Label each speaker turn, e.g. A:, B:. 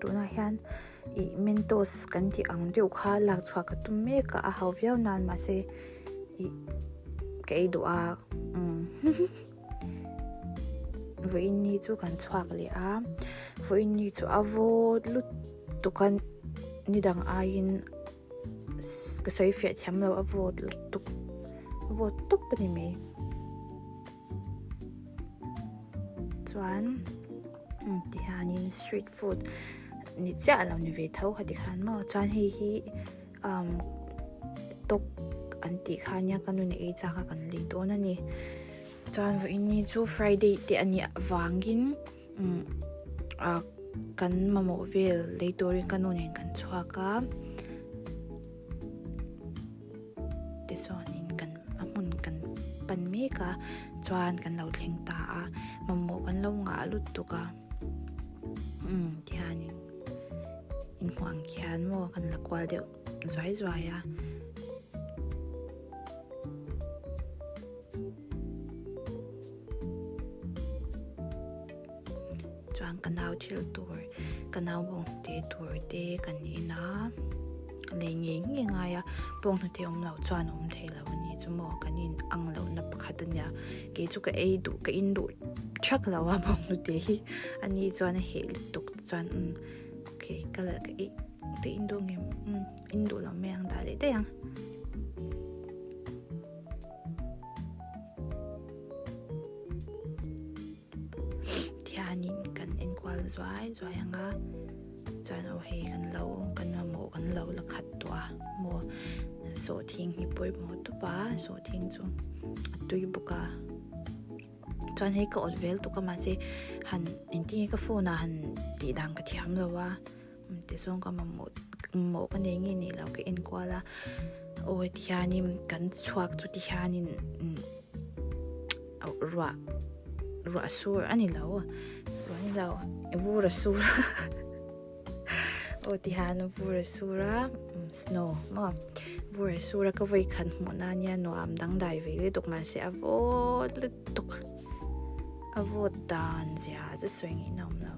A: tunah hian ih mentos kan tih ang deuh kha lak chhuah ka tum mek a a ho viau nan mahse ih ka ei duh a umm vawiin ni chu kan chhuak leh a vawiin ni chu a vawt lutuk a ni dang aiin ka sawi fiah thiam lo a vawt lutuk vawt tawp a ni mai. Chuan tihianin street food ni chiah lo ni ve tho kha tikhan maw chuan hei hi umm tawk an tih kha nia ka nun ei chak a kan lei dawn a ni chuan vawiin ni chu friday te a nih avangin umm ah kan mamawh vel lei turin ka nu nen kan chhuak a. Tichuanin kan a hmun kan pan mek a chuan kan lo thleng ta a mamawh kan lo ngah lutuk a umm tihianin inhmuh ang khian maw kan la kual deuh zuai zuai a. Chuan ka nau thil tur ka nau bawnghnute tur te kan en a lei ngei ngei ngai a bawnghnute awm loh chuan a awm thei lo a ni chu maw kan in ang loh na pakhat a nia kei chu ka ei duh ka in duh thak lo a bawnghnute hi a ni chuan a heh lutuk chuan umm okay ka la ka ei ka in duh ngem umm in duh lo mai ang dah leh daih ang. Thianin kan enkual zuai zuai ang a chuan aw hei kan lo kan mamawh kan lo la khat tawh a maw sawhthing hi pawimawh tawp a sawhthing chu a tui bawk a chuan hei ka awt vel tuk a mahse han engtin nge ka phone ah han tih dan ka thiam lo a tichuan ka mamawh mamawh ka nei nge nei lo ka enkual a aw tihianin kan chhuak chu tihianin ruah ruah sur a ni lo ruah a ni lo vur a sur a aw tihian vur a sur a snow maw vur a sur a ka vawi khat hmuh na ania nuam dangdai ve lutuk mahse a vawt lutuk a vawt dan zia chu sawi ngei na awm lo.